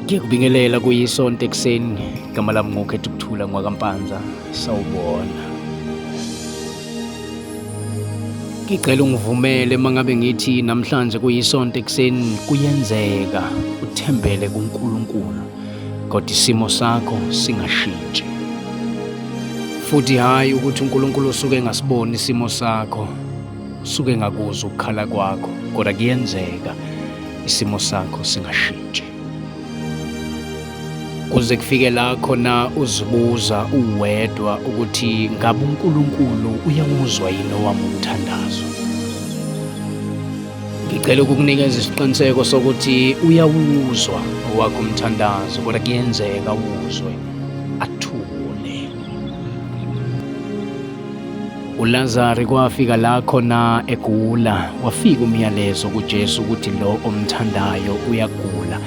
Ngiyakubingelela kuyisonto ekuseni, igama lami nguKhetha Ukuthula ngwakaMpanza, sawubona. Ngicela ungivumele mangabe ngithi namhlanje kuyisonto ekuseni kuyenzeka uthembele kuNkulunkulu kodwa isimo sakho singashintshi. Futhi hhayi ukuthi uNkulunkulu usuke engasiboni isimo sakho, usuke engakuzwa ukukhala kwakho, kodwa kuyenzeka isimo sakho singashintshi. Kuze kufike la khona uzibuza uwedwa ukuthi ngabe uNkulunkulu uyawuzwa yini owami umthandazo. Ngicela ukukunikeza isiqiniseko sokuthi uyawuzwa owakho umthandazo, kodwa kuyenzeka uwuzwe athule. ULazari kwafika la khona egula, wafika umyalezo kuJesu ukuthi lo omthandayo uyagula,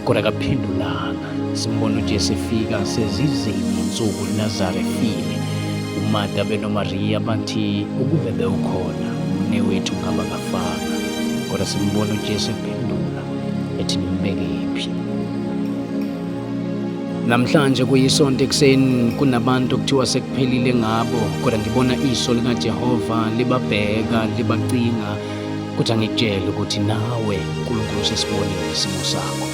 kodwa akaphendulanga. Simbona uJesu efika sezizini insuku uLazari efile. UMarta benoMariya bathi ukube bewukhona umnewethu ngaba kafanga, kodwa simbona uJesu ephendula ethi nimbekephi. Namhlanje kuyisonto ekuseni kunabantu okuthiwa sekuphelile ngabo, kodwa ngibona iso likaJehova libabheka libacinga, kuthi angikutshele ukuthi nawe uNkulunkulu usesibonile isimo sakho.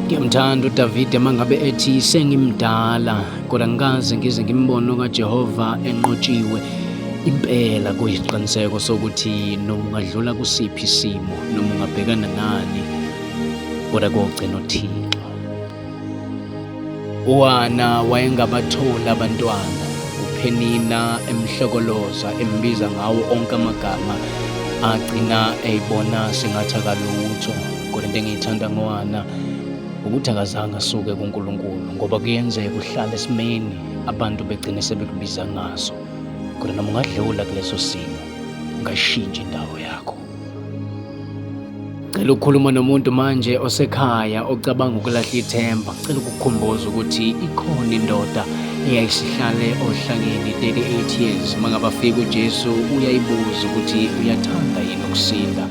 Ngiyamthanda uDavide mangabe ethi sengimdala kodwa ngikaze ngize ngimbone okaJehova enqotshiwe. Impela kuyisiqiniseko sokuthi noma ungadlula kusiphi isimo noma ungabhekana nani kodwa kogcina uThixo. UHana wayengabatholi abantwana, uPhenina emhlokoloza embiza ngawo onke amagama agcina eyibona sengathi akalutho. Kodwa into engiyithanda ngoHana ukuthi akazange asuke kuNkulunkulu ngoba kuyenzeka uhlale esimeni abantu begcine sebekubiza ngaso. Kodwa noma ungadlula kuleso simo ungayishintsha indawo yakho. Cela ukukhuluma nomuntu manje osekhaya ocabanga ukulahla ithemba. Cela ukukukhumbuza ukuthi ikhona indoda eyayisihlale ohlangeni 38 years. Mangabe afika uJesu uyayibuza ukuthi uyathanda yini ukusinda.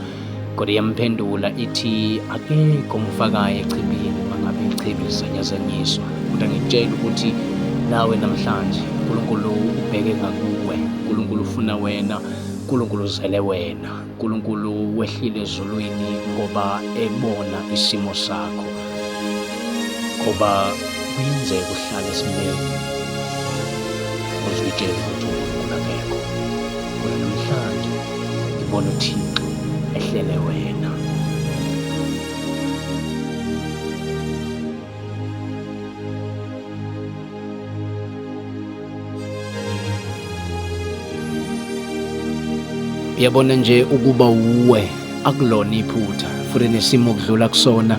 Kodwa iyamphendula ithi akekho omfakayo echibini mangabe ichibi lizanyazanyiswa. Kodwa ngikutshela ukuthi nawe namhlanje uNkulunkulu ubheke ngakuwe. uNkulunkulu ufuna wena, uNkulunkulu uzele wena. uNkulunkulu wehlile ezulwini ngoba ebona isimo sakho. Ngoba kuyenzeka uhlale esimeni uzitshele ukuthi uNkulunkulu akekho. Kodwa namhlanje ngibona uThixo ehlele wena. Uyabona nje ukuba wuwe akulona iphutha futhi nesimo okudlula kusona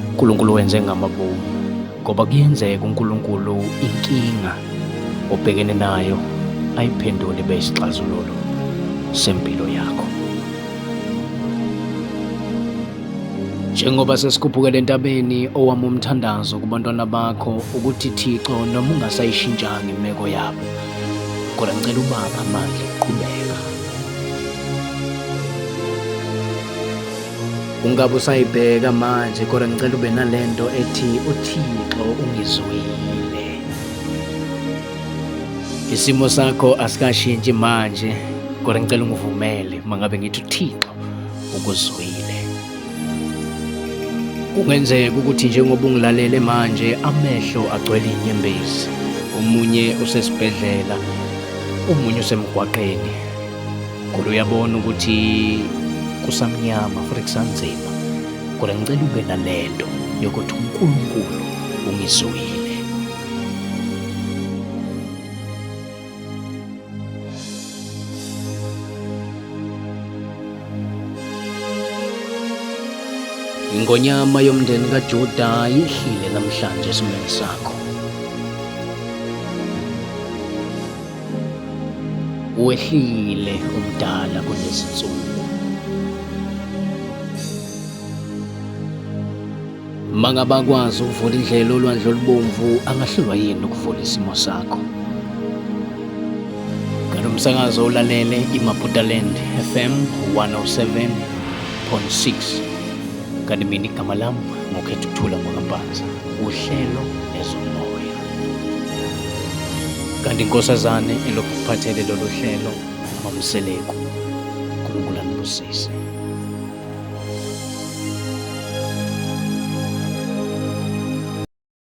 uNkulunkulu wenze ngamabomu ngoba kuyenzeka uNkulunkulu inkinga obhekene nayo ayiphendule ibe isixazululo sempilo yakho. Njengoba sesikhuphukele entabeni owami umthandazo kubantwana bakho ukuthi Thixo noma ungasayishintshanga imeko yabo kodwa ngicela ubaphe amandla okuqhubeka. Ungabe usayibheka manje kodwa ngicela ube nalento ethi uThixo ungizwile. Isimo sakho asikashintshi manje kodwa ngicela ungivumele uma ngabe ngithi uThixo ukuzwile. Kungenzeka ukuthi njengoba ungilalele manje amehlo agcwele inyembezi. Omunye usesibhedlela, omunye usemgwaqeni. Kodwa uyabona ukuthi kusamnyama futhi kusanzima. Kodwa ngicela ube nalento yokuthi uNkulunkulu ungizwile. Ingonyama yomndeni kaJuda yehlile namhlanje esimweni sakho. Wehlile umdala kunezinsuku. Mangabe akwazi ukuvula indlela olwandle olubomvu angahlulwa yini ukuvula isimo sakho? Ngalo msakazo ulalele iMaputaland FM 107.9. 103.6. Kanti mina igama lami ngokhetha ukuthula ngwakampanza, uhlelo ezomoya. Kanti inkosazane elokhu kuphathele lolu hlelo, MaMseleku. uNkulunkulu anibusise.